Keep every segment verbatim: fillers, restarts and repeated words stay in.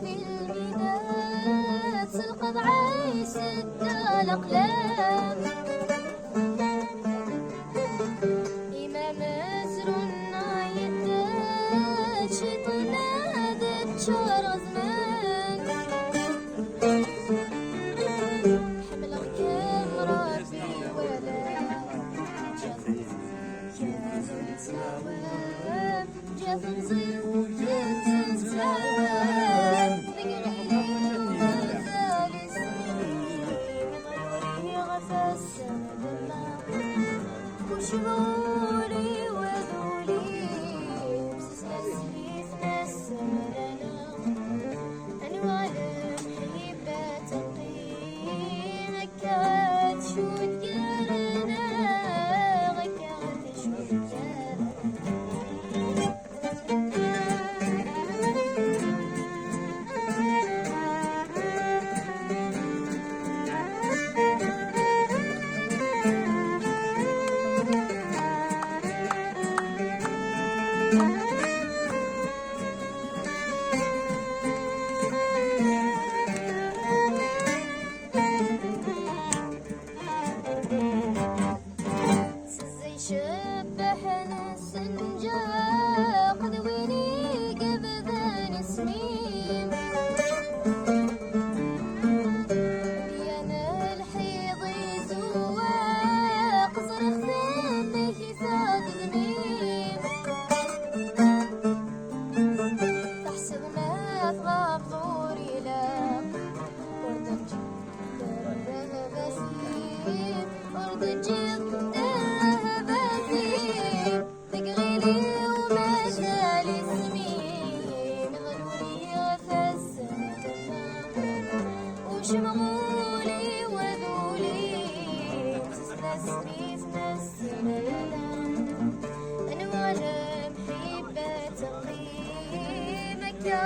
Lmidat s lqeḍɛa isedda leqlam. Imam azrunna yedda cciṭan ad ččar ẓman. Ḥemmleɣ-kem Ṛebbi wala. Icebbeḥ nessenǧaq d win i yebdan snin. Yan lḥiḍ izewwaq, ẓriɣ-t amek i t-tedmim. Teḥseb ma tɣabḍ ur ilaq. Ur d-ǧǧiɣ ddehbat-im, ur d-ǧǧiɣ ddehbat-im. Deg ɣili-w mazal isem-im, ɣluli ɣef ass-nneɣ. Ucemɣul-iw d ul-im, s tesnaslit n sselala. Nwala lḥibba teqqim, akka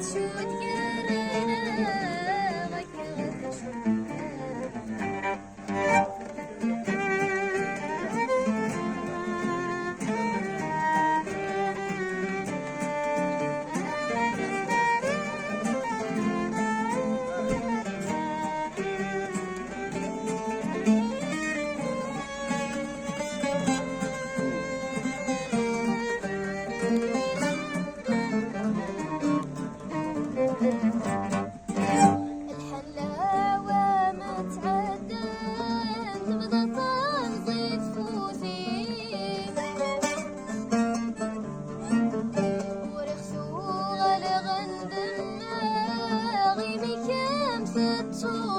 tcudd gar-aneɣ, akka tcudd gar-aneɣ. Lḥalawa ma tɛeddan tebda tamẓi tfuzi. Ur ixtuɣ alɣen demmeɣ imi kemm tettuḍ.